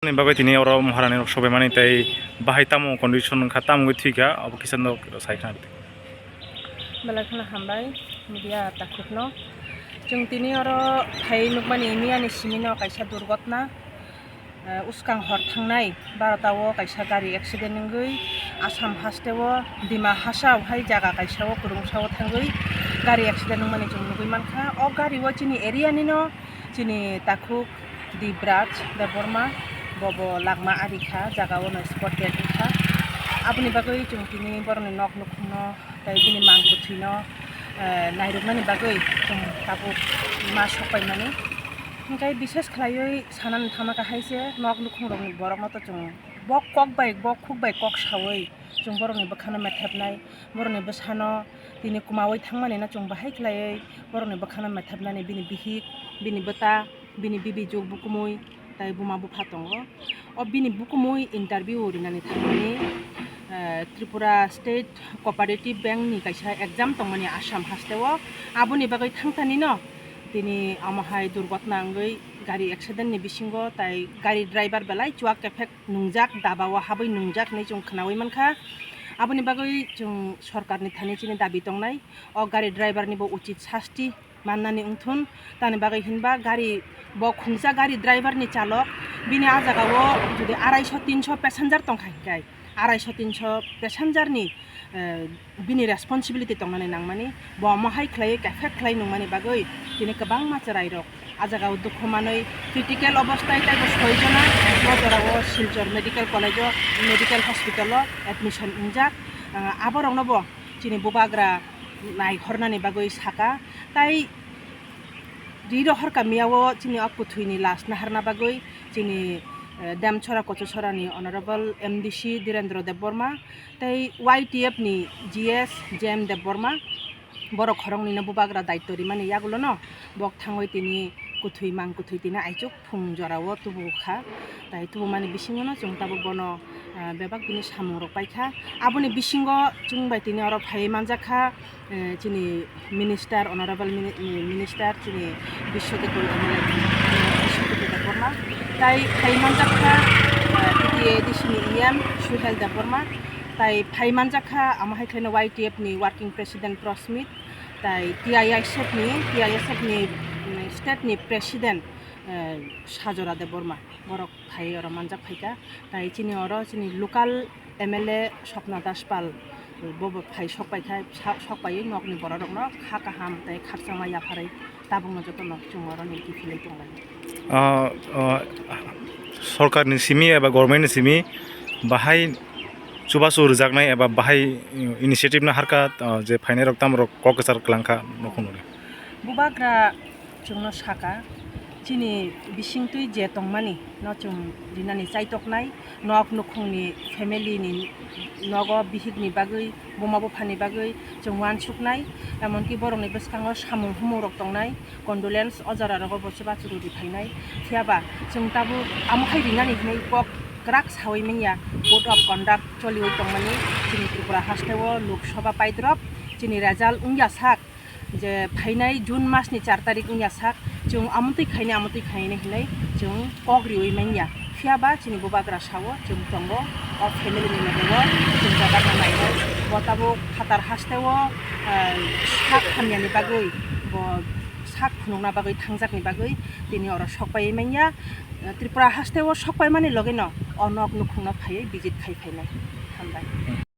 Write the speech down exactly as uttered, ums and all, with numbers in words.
Ni bagwi tini oro Maharani rok sobaimani tei bahai tamo condition wngkha, tamo wngwi thwikha, abo kisa no sai khna. Belai kheno hambai media takhukno. Chwng tini oro phai nukmani miyani simino kaisa durgotna, eh, uskang hor thangnai barota o kaisa gari accident wngwi Assam haste o Dima Hasao hai jaga kaisa o kwrwngsa o thangwi gari accident wngmani chwng nugwi mankha. O gari o chini area nino chini takhuk Dibraj Debbarma, bobo langma ari kha, jaga o no spot dead wngkha. Aboni bagwi chwng tini borokni nok nukhungno tei bini mang kwthwino, eh, nairwknani bagwi chwng tabuk ma sokpaimani. Hinkhe bises khlaiwi sanani thangma kha hai se nok nukhungrokni borokno to chwng bok kok bai, bok khuk bai kok saui chwng borokni bwkhano methepnai, borokni bwsano tini kwmaui thangmani no chwng bahai khlaiwi borokni bwkhano methepnani bini bihik, bini bwta, bini bibi juk bukumui tei buma bupha tongo. O bini bukumui interview rinani thangmani, eh, Tripura State Cooperative Bank ni kaisa exam tongmani Assam haste o. Aboni bagwi thangtani no tini omo hai durgotna wngwi gari accident ni bisingo tei gari driver belai chuak kephek nungjak, daba o habwi nungjak hinwi chwng khnaui mankha. Aboni bagwi chwng sorkarni thani chini dabi tongnai, o gari driver ni bo uchit sasti mannani wngthun. Tamni bagwi hinba gari bo khungsa gari driver ni chalok bini a jaga o jodi araiso tinso passenger tongkha hinkhe araiso tinso passenger ni, eh, bini responsibility tongnani nangmani, bo omo hai khlaiwi effect khlai nungmani bagwi tini kwbangma chwrairok a jaga o dukhu manwi critical obosthai tei bo soi jona bo jora o Silchar Medical College o, Medical Hospital o admission wngjak. Ah, aborokno bo chini bubagra naihornani bagwi saka, tai ri rohor kamiyao chini o kwthwini lash naharna bagwi chini, eh, Demchora Kochusorani Honorable M D C Dhirendra Debbarma tei Y T F ni G S J M Debbarma borok khoroknwino bubagra daityo rimani yagulono bok thangwi tini kwthwi mang kwthwi tini aichuk phung jorao tubu kha. Tai tubumani bisingono chwng tabuk bono, ah, bebak bini samung rok paikha. Aboni bisingo chwng bai tini oro phaiwi manjakha, eh, chini minister, honorable mini-, eh, minister chini Biswadev Debbarma. Tai phaiwi manjakha, eh, T T A D C ni E M Suhel Debbarma. Tai phaiwi manjakha, amo hai khlaino Y T F ni working president Prosmit. Tai T I S F ni, T I S F ni, mm, state ni president, eh, Sajora Debbarma. Borok phai oro manjak phaikha. Tai chini oro chini local M L A Swapna Das Pal, eh, bobo phai sok paikha, sa-, sok paiwi nokni borok rokno kha kaham tei khakchangma yapharwi tabukno jotono chwng oro ni kiphilwi tonglai. Ah, ah, sorkar ni simi eba government ni simi bahai chubachu rwjaknai eba bahai initiative no harkha, ah, je phainai rok tamo rok kok kwchar kwlangkha nukhung nukni. Bubagra chwngno saka, chini bisingtwi je tongmani no chwng rinani chaitoknai, nok nukhungni family ni nogo bihikni bagwi, buma buphani bagwi chwng uansuknai, emonki borokni bwskango samung humung rok tongnai, condolence o jora rogo bo chubachu rwdi phainai. Phiyaba chwng tabuk amo hai rinani hinwi kok kwrak saui manya, code of conduct choliui tongmani chini Tripura hasteo Lok Sabha paidrop chini result wngya sak. Je phainai June masni char tarik wngya sak, chwng amotwi khainai, amotwi khainai hinwi chwng kok riui manya. Phiyaba chini bubagra sao chwng tongo, o family ni loge o chwng jaga no nainai. Bo tabuk phatar hasteo, eh, sak hamyani bagwi, bo sak phunukna bagwi thangjakni bagwi tini oro sokpaiwi manya. Tripura hasteo sokpaimani loge no o nok nukhungno phaiwi visit khai phainai. Hambai.